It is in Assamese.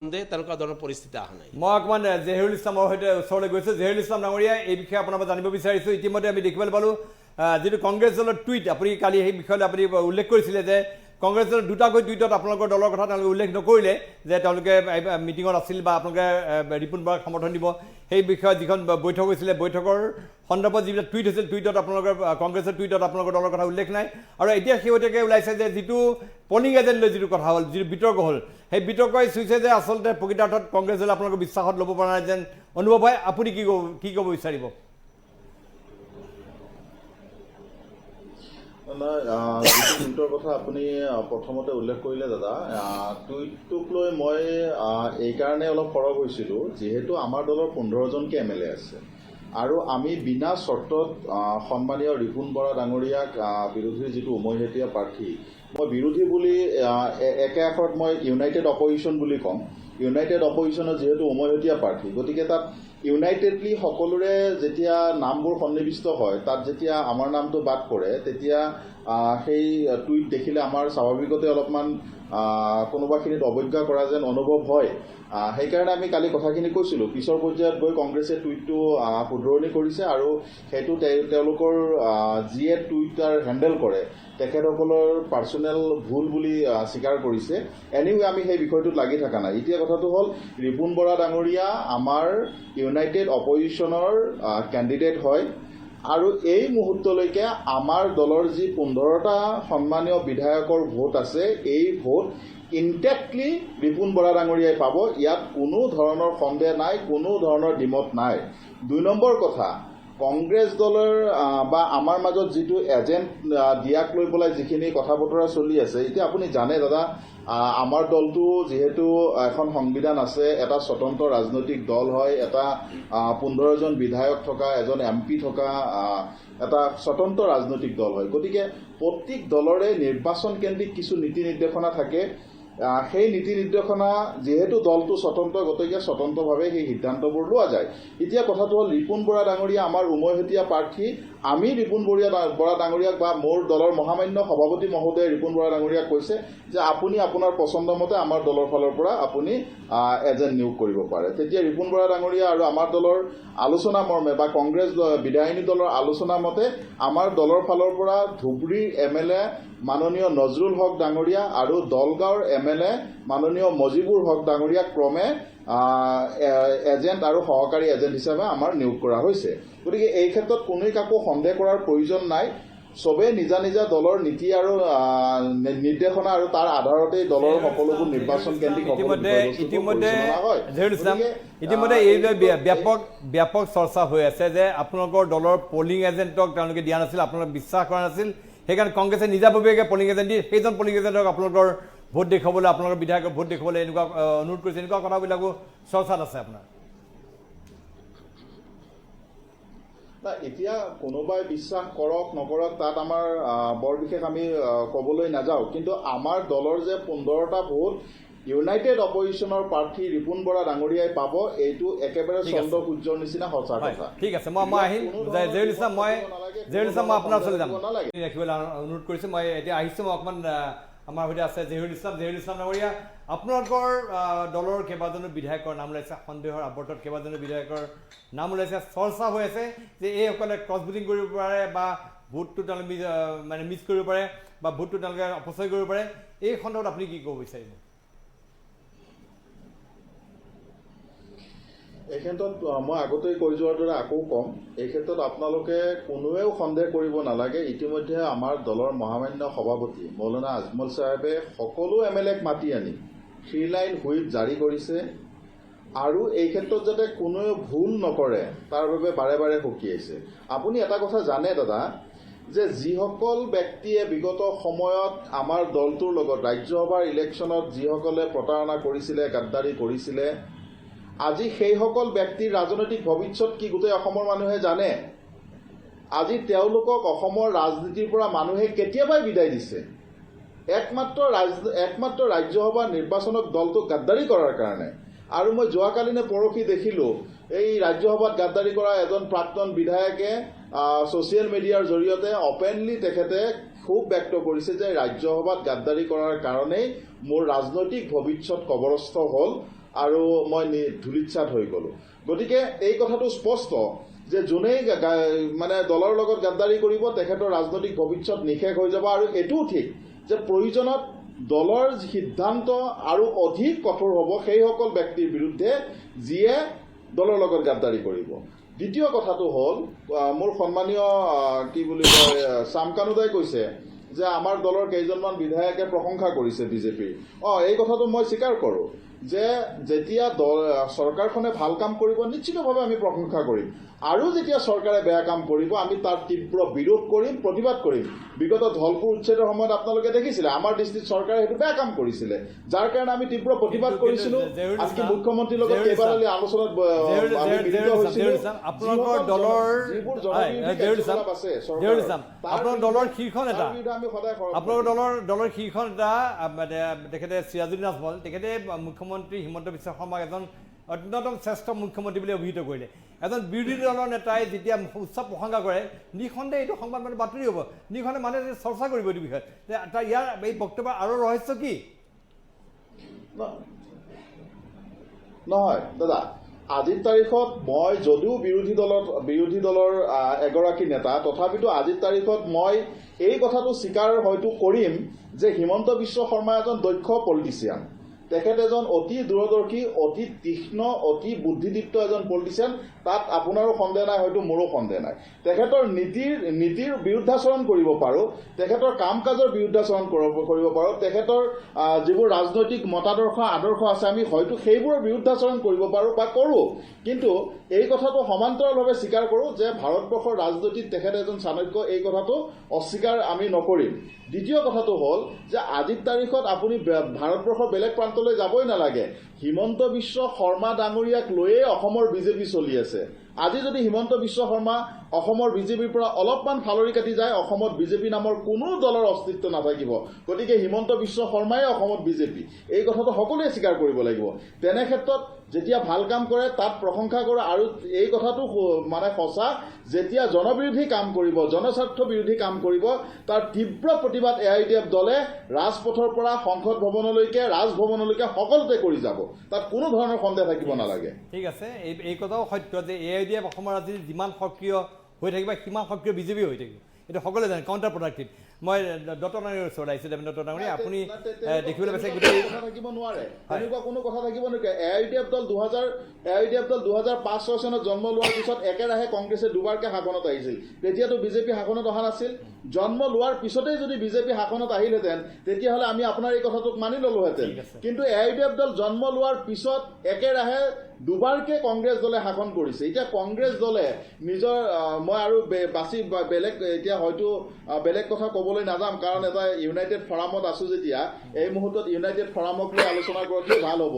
সন্দেহ, তেনেকুৱা ধৰণৰ পৰিস্থিতি অহা নাই। মই অকণমান জেহিৰুল ইছলামৰ সৈতে ওচৰলৈ গৈছোঁ। জেহিৰুল ইছলাম ডাঙৰীয়া, এই বিষয়ে আপোনাৰ পৰা জানিব বিচাৰিছোঁ। ইতিমধ্যে আমি দেখিবলৈ পালোঁ যিটো কংগ্ৰেছ দলৰ টুইট, আপুনি কালি সেই বিষয়লৈ আপুনি উল্লেখ কৰিছিলে যে কংগ্ৰেছ দলৰ দুটাকৈ টুইটত আপোনালোকৰ দলৰ কথা তেওঁলোকে উল্লেখ নকৰিলে যে তেওঁলোকে মিটিঙত আছিল বা আপোনালোকে ৰিপুণ বৰাক সমৰ্থন দিব। সেই বিষয়ত যিখন বৈঠক হৈছিলে, বৈঠকৰ সন্দৰ্ভত যিবিলাক টুইট হৈছিল, টুইটত আপোনালোকৰ কংগ্ৰেছৰ টুইটত আপোনালোকৰ দলৰ কথা উল্লেখ নাই। আৰু এতিয়া শেহতীয়াকৈ ওলাইছে যে যিটো পলিং এজেণ্ট লৈ যিটো কথা হ'ল, যিটো বিতৰ্ক হ'ল, সেই বিতৰ্কই চুইছে যে আচলতে প্ৰকৃতাৰ্থত কংগ্ৰেছ দলে আপোনালোকৰ বিশ্বাসত ল'ব পৰা নাই যেন অনুভৱ হয়। আপুনি কি ক'ব বিচাৰিব? নহয়, যিটো টুইটৰ কথা আপুনি প্ৰথমতে উল্লেখ কৰিলে দাদা, টুইটটোক লৈ মই এইকাৰণে অলপ সৰব হৈছিলোঁ, যিহেতু আমাৰ দলৰ 15জনকৈ এম এল এ আছে আৰু আমি বিনা চৰ্তত সন্মানীয় ৰিপুণ বৰা ডাঙৰীয়াক, বিৰোধীৰ যিটো উমৈহতীয়া প্ৰাৰ্থী, মই বিৰোধী বুলি একে আখৰত মই ইউনাইটেড অপজিশ্যন বুলি ক'ম। ইউনাইটেড অপজিশ্যনৰ যিহেতু উমৈহতীয়া প্ৰাৰ্থী, গতিকে তাত ইউনাইটেডলি সকলোৰে যেতিয়া নামবোৰ সন্নিৱিষ্ট হয়, তাত যেতিয়া আমাৰ নামটো বাদ পৰে, তেতিয়া সেই টুইট দেখিলে আমাৰ স্বাভাৱিকতে অলপমান কোনোবাখিনিত অৱজ্ঞা কৰা যেন অনুভৱ হয়। সেইকাৰণে আমি কালি কথাখিনি কৈছিলোঁ। পিছৰ পৰ্যায়ত গৈ কংগ্ৰেছে টুইটটো শুধৰণি কৰিছে আৰু সেইটো তেওঁলোকৰ যিয়ে টুইটাৰ হেণ্ডেল কৰে তেখেতসকলৰ পাৰ্চনেল ভুল বুলি স্বীকাৰ কৰিছে। এনিৱে, আমি সেই বিষয়টোত লাগি থকা নাই। এতিয়া কথাটো হ'ল, ৰিপুণ বৰা ডাঙৰীয়া আমাৰ ইউনাইটেড অপজিশ্যনৰ কেণ্ডিডেট হয় আৰু এই মুহূৰ্তলৈকে আমাৰ দলৰ যি 15টা সন্মানীয় বিধায়কৰ ভোট আছে, এই ভোট ইনটেক্টলি ৰিপুণ বৰা ডাঙৰীয়াই পাব। ইয়াত কোনো ধৰণৰ সন্দেহ নাই, কোনো ধৰণৰ দ্বিমত নাই। 2 নম্বৰ কথা, কংগ্ৰেছ দলৰ বা আমাৰ মাজত যিটো এজেণ্ট দিয়াক লৈ পেলাই যিখিনি কথা বতৰা চলি আছে, এতিয়া আপুনি জানে দাদা, আমাৰ দলটো যিহেতু এখন সংবিধান আছে, এটা স্বতন্ত্ৰ ৰাজনৈতিক দল হয়, এটা 15জন বিধায়ক থকা, এজন এম পি থকা এটা স্বতন্ত্ৰ ৰাজনৈতিক দল হয়। গতিকে প্ৰত্যেক দলৰে নিৰ্বাচন কেন্দ্ৰিক কিছু নীতি নিৰ্দেশনা থাকে। সেই নীতি নিৰ্দেশনা যিহেতু দলটো স্বতন্ত্ৰ, গতিকে স্বতন্ত্ৰভাৱে সেই সিদ্ধান্তবোৰ লোৱা যায়। এতিয়া কথাটো হ'ল, ৰিপুণ বৰা ডাঙৰীয়া আমাৰ উমৈহতীয়া প্ৰাৰ্থী। আমি ৰিপুণ বৰা ডাঙৰীয়াক বা মোৰ দলৰ মহামান্য সভাপতি মহোদয়ে ৰিপুণ বৰা ডাঙৰীয়াক কৈছে যে আপুনি আপোনাৰ পচন্দ মতে আমাৰ দলৰ ফালৰ পৰা আপুনি এজেণ্ট নিয়োগ কৰিব পাৰে। তেতিয়া ৰিপুণ বৰা ডাঙৰীয়া আৰু আমাৰ দলৰ আলোচনা মৰ্মে বা কংগ্ৰেছ বিধায়িনী দলৰ আলোচনা মতে আমাৰ দলৰ ফালৰ পৰা ধুবুৰীৰ এম এল এ মাননীয় নজৰুল হক ডাঙৰীয়া আৰু দলগাঁৱৰ এম এল এ মাননীয় মজিবুৰ হক ডাঙৰীয়াক ক্ৰমে এজেণ্ট আৰু সহকাৰী এজেণ্ট হিচাপে আমাৰ নিয়োগ কৰা হৈছে। গতিকে এই ক্ষেত্ৰত কোনোৱে কাকো সন্দেহ কৰাৰ প্ৰয়োজন নাই। চবেই নিজা নিজা দলৰ নীতি আৰু নিৰ্দেশনা আৰু তাৰ আধাৰতেই দলৰ সকলোবোৰ নিৰ্বাচন কেন্দ্ৰিক সকলো ইতিমধ্যে পৰিচালনা হয়। জহিৰুল ইছলাম, গতিকে, ইতিমধ্যে এই এই ক্ষেত্ৰত ব্যাপক চৰ্চা হৈ আছে যে আপোনালোকৰ দলৰ পলিং এজেণ্টক তেওঁলোকে দিয়া নাছিল, আপোনালোকে বিশ্বাস কৰা নাছিল, সেইকাৰণে কংগ্ৰেছে নিজাববীয়াকৈ পলিং এজেণ্ট দি সেইজন পলিং এজেণ্টক আপোনালোকৰ ভোট দেখুৱাবলৈ, আপোনালোকৰ বিধায়কক ভোট দেখুৱাবলৈ এনেকুৱা অনুৰোধ কৰিছে। এনেকুৱা কথাবিলাকো চৰ্চাত আছে আপোনাৰ। না, এতিয়া কোনোবাই বিশ্বাস কৰক নকৰক তাত আমাৰ বৰ বিশেষ আমি ক'বলৈ নাযাওঁ, কিন্তু আমাৰ দলৰ যে 15টা ভোট ইউনাইটেড অপজিশ্যনৰ প্ৰাৰ্থী ৰিপুণ বৰা ডাঙৰীয়াই পাব, এইটো একেবাৰে ঠিক আছে। চন্দ্ৰ সূৰ্যৰ নিচিনা সঁচা হয়, কথা। ঠিক আছে, মই আহিম। কোনো ধৰণৰ জহিৰুল ইছলাম, মই বিপদ থাকিব নালাগে, জহিৰুল ইছলাম, মই কোনো আপোনাৰ ওচৰলৈ যাম। ধৰণৰ নালাগে। ৰাখিবলৈ অনুৰোধ কৰিছোঁ। মই এতিয়া আহিছোঁ, মই অকণমান, আমাৰ সৈতে আছে জহিৰুল ইছলাম। জহিৰুল ইছলাম ডাঙৰীয়া, আপোনালোকৰ দলৰ কেইবাজনো বিধায়কৰ নাম ওলাইছে, সন্দেহৰ আৱৰ্তত কেইবাজনো বিধায়কৰ নাম ওলাইছে, চৰ্চা হৈ আছে যে এইসকলে ক্ৰছ ভোটিং কৰিব পাৰে বা ভোটটো তেওঁলোকে মানে মিছ কৰিব পাৰে বা ভোটটো তেওঁলোকে অপচয় কৰিব পাৰে। এই সন্দৰ্ভত আপুনি কি ক'ব বিচাৰিব? এই ক্ষেত্ৰত মই আগতেই কৈ যোৱাৰ দৰে আকৌ ক'ম, এই ক্ষেত্ৰত আপোনালোকে কোনোৱেও সন্দেহ কৰিব নালাগে। ইতিমধ্যে আমাৰ দলৰ মহামান্য সভাপতি মৌলানা আজমল চাহেবে সকলো এম এল এক মাতি আনি 3 লাইন হুইপ জাৰি কৰিছে আৰু এই ক্ষেত্ৰত যাতে কোনোৱে ভুল নকৰে তাৰ বাবে বাৰে বাৰে সকীয়াইছে। আপুনি এটা কথা জানে দাদা, যে যিসকল ব্যক্তিয়ে বিগত সময়ত আমাৰ দলটোৰ লগত ৰাজ্যসভাৰ ইলেকশ্যনত যিসকলে প্ৰতাৰণা কৰিছিলে, গাদ্দাৰী কৰিছিলে, আজি সেইসকল ব্যক্তিৰ ৰাজনৈতিক ভৱিষ্যত কি গোটেই অসমৰ মানুহে জানে। আজি তেওঁলোকক অসমৰ ৰাজনীতিৰ পৰা মানুহে কেতিয়াবাই বিদায় দিছে, একমাত্ৰ ৰাজ্যসভা নিৰ্বাচনক দলটোক গাদ্দাৰী কৰাৰ কাৰণে। আৰু মই যোৱাকালি নে পৰহি দেখিলোঁ, এই ৰাজ্যসভাত গাদ্দাৰী কৰা এজন প্ৰাক্তন বিধায়কে ছ'চিয়েল মিডিয়াৰ জৰিয়তে অপেনলি তেখেতে ক্ষোভ ব্যক্ত কৰিছে যে ৰাজ্যসভাত গাদ্দাৰী কৰাৰ কাৰণেই মোৰ ৰাজনৈতিক ভৱিষ্যত কবৰস্থ হ'ল আৰু মই ধূলিসাৎ হৈ গ'লোঁ। গতিকে এই কথাটো স্পষ্ট যে যোনেই মানে দলৰ লগত গাদ্দাৰী কৰিব, তেখেতৰ ৰাজনৈতিক ভৱিষ্যত নিঃশেষ হৈ যাব। আৰু এইটোও ঠিক যে প্ৰয়োজনত দলৰ সিদ্ধান্ত আৰু অধিক কঠোৰ হ'ব সেইসকল ব্যক্তিৰ বিৰুদ্ধে যিয়ে দলৰ লগত গাদ্দাৰী কৰিব। দ্বিতীয় কথাটো হ'ল, মোৰ সন্মানীয় কি বুলি কয়, শ্যামকানুদাই কৈছে যে আমাৰ দলৰ কেইজনমান বিধায়কে প্ৰশংসা কৰিছে বিজেপিৰ। এই কথাটো মই স্বীকাৰ কৰোঁ যে যেতিয়া দল চৰকাৰখনে ভাল কাম কৰিব, নিশ্চিতভাৱে আমি প্ৰশংসা কৰিম, আৰু যেতিয়া চৰকাৰে বেয়া কাম কৰিব, আমি তাৰ তীব্ৰ বিৰোধ কৰিম, প্ৰতিবাদ কৰিম। বিগত ধলপুৰ উচ্ছেদৰ সময়ত আপোনালোকে দেখিছিলে, আমাৰ দৃষ্টিত চৰকাৰে সেইটো বেয়া কাম কৰিছিলে, যাৰ কাৰণে আমি তীব্ৰ প্ৰতিবাদ কৰিছিলোঁ। আনকি মুখ্যমন্ত্ৰীৰ লগত কেইবালানি আলোচনাত আমি মিলিত হৈছিলোঁ। আপোনালোকৰ দলৰ আছে, আপোনাৰ দলৰ শীৰ্ষ নেতা, আমি সদায় আপোনালোকৰ দলৰ শীৰ্ষ নেতা মানে তেখেতে চিৰাজুদ্দিন আজমল, তেখেতে মুখ্যমন্ত্ৰী হিমন্ত বিশ্ব শৰ্মাক এজন অন্যতম শ্ৰেষ্ঠ মুখ্যমন্ত্ৰী বুলি অভিহিত কৰিলে। এজন বিৰোধী দলৰ নেতাই যেতিয়া উচ্চ প্ৰশংসা কৰে, নিঃসন্দেহে এইটো সংবাদ মানে বাতৰি হ'ব, নিঃসন্দেহে মানুহে চৰ্চা কৰিব এইটো বিষয়ত। তাৰ ইয়াৰ এই বক্তব্যৰ আৰু ৰহস্য কি? নহয় দাদা, আজিৰ তাৰিখত মই যদিও বিৰোধী দলৰ এগৰাকী নেতা, তথাপিতো আজিৰ তাৰিখত মই এই কথাটো স্বীকাৰ হয়তো কৰিম যে হিমন্ত বিশ্ব শৰ্মা এজন দক্ষ পলিটিচিয়ান, তেখেত এজন অতি দূৰদৰ্শী, অতি তীক্ষ্ণ, অতি বুদ্ধিদীপ্ত এজন পলিটিচিয়ান, তাত আপোনাৰো সন্দেহ নাই, হয়তো মোৰো সন্দেহ নাই। তেখেতৰ নীতিৰ বিৰুদ্ধাচৰণ কৰিব পাৰোঁ, তেখেতৰ কাম কাজৰ বিৰুদ্ধাচৰণ কৰিব পাৰোঁ, তেখেতৰ যিবোৰ ৰাজনৈতিক মতাদৰ্শ আদৰ্শ আছে, আমি হয়তো সেইবোৰৰ বিৰুদ্ধাচৰণ কৰিব পাৰোঁ বা কৰোঁ, কিন্তু এই কথাটো সমান্তৰালভাৱে স্বীকাৰ কৰোঁ যে ভাৰতবৰ্ষৰ ৰাজনীতিত তেখেত এজন চাণক্য, এই কথাটো অস্বীকাৰ আমি নকৰিম। দ্বিতীয় কথাটো হ'ল যে আজিৰ তাৰিখত আপুনি ভাৰতবৰ্ষৰ বেলেগ প্ৰান্তলৈ যাবই নালাগে, হিমন্ত বিশ্ব শৰ্মা ডাঙৰীয়াক লৈয়ে অসমৰ বিজেপি চলি আছে। আজি যদি হিমন্ত বিশ্ব শৰ্মা অসমৰ বিজেপিৰ পৰা অলপমান ফালৰি কাটি যায়, অসমত বিজেপি নামৰ কোনো দলৰ অস্তিত্ব নাথাকিব। গতিকে হিমন্ত বিশ্ব শৰ্মাই অসমত বিজেপি, এই কথাটো সকলোৱে স্বীকাৰ কৰিব লাগিব। তেনে ক্ষেত্ৰত যেতিয়া ভাল কাম কৰে তাত প্ৰশংসা কৰে, আৰু এই কথাটো মানে সঁচা, যেতিয়া জনবিৰোধী কাম কৰিব, জনস্বাৰ্থ বিৰোধী কাম কৰিব, তাৰ তীব্ৰ প্ৰতিবাদ এ I D F দলে ৰাজপথৰ পৰা সংসদ ভৱনলৈকে, ৰাজভৱনলৈকে সকলোতে কৰি যাব, তাত কোনো ধৰণৰ সন্দেহ থাকিব নালাগে। ঠিক আছে, এই কথাও সত্য যে এ I D F অসমৰ ৰাজনীতিত যিমান সক্ৰিয় হৈ থাকিব, সিমান সক্ৰিয় বিজেপি হৈ থাকিব, এইটো সকলোৱে জানে, কাউণ্টাৰ প্ৰডাক্টিভ। মই দত্ত ডাঙৰীয়াৰ ওচৰত আহিছোঁ। দেৱেন্দ্ৰ দত্ত ডাঙৰীয়া, আপুনি দেখিবলৈ পাইছে গোটেই কথা থাকিব নোৱাৰে, তেনেকুৱা কোনো কথা থাকিব নোৱাৰে। এ I D F দল 2005-06 চনত জন্ম লোৱাৰ পিছত একেৰাহে কংগ্ৰেছে দুবাৰকৈ শাসনত আহিছিল, তেতিয়াতো বিজেপি শাসনত অহা নাছিল। জন্ম লোৱাৰ পিছতেই যদি বিজেপি শাসনত আহিলহেঁতেন, তেতিয়াহ'লে আমি আপোনাৰ এই কথাটোক মানি ল'লোহেঁতেন। কিন্তু এ I D F দল জন্ম লোৱাৰ পিছত একেৰাহে দুবাৰকে কংগ্ৰেছ দলে শাসন কৰিছে। এতিয়া কংগ্ৰেছ দলে নিজৰ, মই আৰু বাচি বেলেগ এতিয়া হয়তো বেলেগ কথা ক'বলৈ নাযাম, কাৰণ এটা ইউনাইটেড ফৰামত আছোঁ যেতিয়া, এই মুহূৰ্তত ইউনাইটেড ফৰামক লৈ আলোচনা কৰাটোৱে ভাল হ'ব।